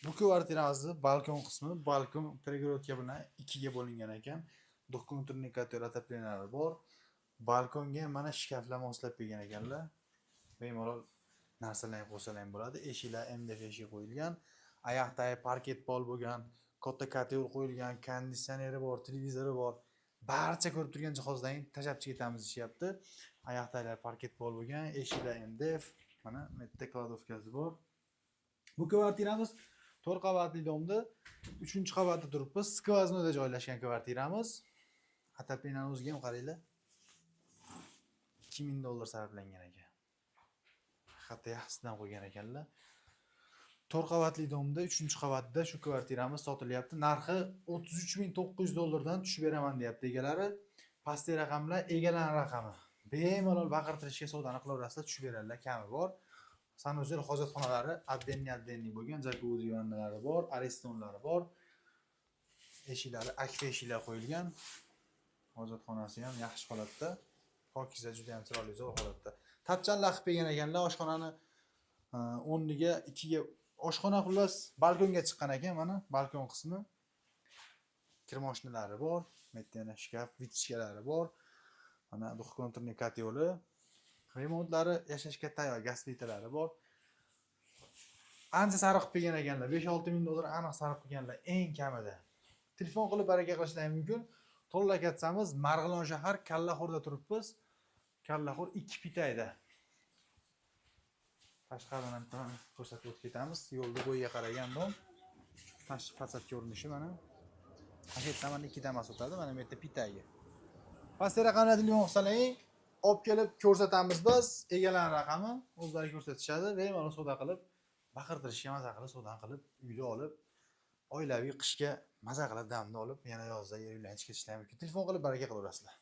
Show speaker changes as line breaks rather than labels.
Bu kvartiramizni balkon qismi, balkon перегородка bilan ikkiga bo'lingan ekan. Двухконтурный котел, отопления lari bor. Balkonga ham mana shkaflar moslab qo'ygan ekanlar. Bemalol narsalarni qo'ysalar ham bo'ladi. Eshiklar MDF eshik qo'yilgan. Oyoqdagi parket pol bo'lgan, katta котел qo'yilgan, konditsioneri bor, televizori bor. Barcha ko'rib turgan jihozlarni tashlab chiqib ketamiz deyishyapti. Oyoqdagilar parket pol bo'lgan, eshiklar MDF, mana bu yerda кладовка si bor. Bu kvartiramiz 4 qavatli дом da 3-qavatda turibmiz. Сквозной da joylashgan kvartiramiz. Отопление ni o'ziga ham qaranglar. 2000 dollar sarflangan ekan. Hatto yaxshisidan qo'ygan ekanlar. 4 qavatli дом da 3-qavatda shu kvartiramiz sotilyapti. Narxi 33 900 dollardan tushib beraman deyapti egalari. Pastdagi raqamlar egalarning raqami. Bemalol baqirtirishga savdoni qilaverasizlar, tushib beradilar, kami bor. Санузел, hojatxonalari отдельный отдельный bo'lgan, jakuzi, vannalari bor, aristonlari bor. Eshiklari akfa eshiklar qo'yilgan. Hojatxonasi ham yaxshi holatda. Pokiza, juda ham chiroyli, zo'r holatda. Tapchanlar qilib bergan ekanlar oshxonani o'rniga ikkiga oshxona, xullas, balkonga chiqqan ekan, mana balkon qismi. Kir moshinalari bor, bu yerda yana shkaf, вытяжка lari bor. Mana двухконтурный котел i. Remontlari yashashga tayyor, gaz plitalari bor. Ancha sarf qilib bergan ekanlar. 5-6 ming dollar aniq sarf qilganlar eng kamida. Telefon qilib baraka qilishlari mumkin. To'liq aytsamiz, Marg'ilon shahar, Kallaxo'rda turibmiz. Kallaxo'r 2 pitayda. Tashqaridan ham bitta ko'rsatib o'tib ketamiz. Yo'lda bo'yiga qaragan дом. Tashqi fasad ko'rinishi mana. Mana shu yerdan mana ikki damas o'tadi, mana bu yerda pitagi. Pastdagi raqamlarni telefon qilsalaring, olib kelib ko'rsatamiz biz. Egalarning raqami, o'zlari ko'rsatishadi. Bemalol savdo qilib, baqirtirishga maza qilib, savdo qilib, uyda olib, oilaviy qishga maza qilib damni olib, yana yozda yer uylanib ketishlari mumkin. Telefon qilib baraka qilaverasizlar.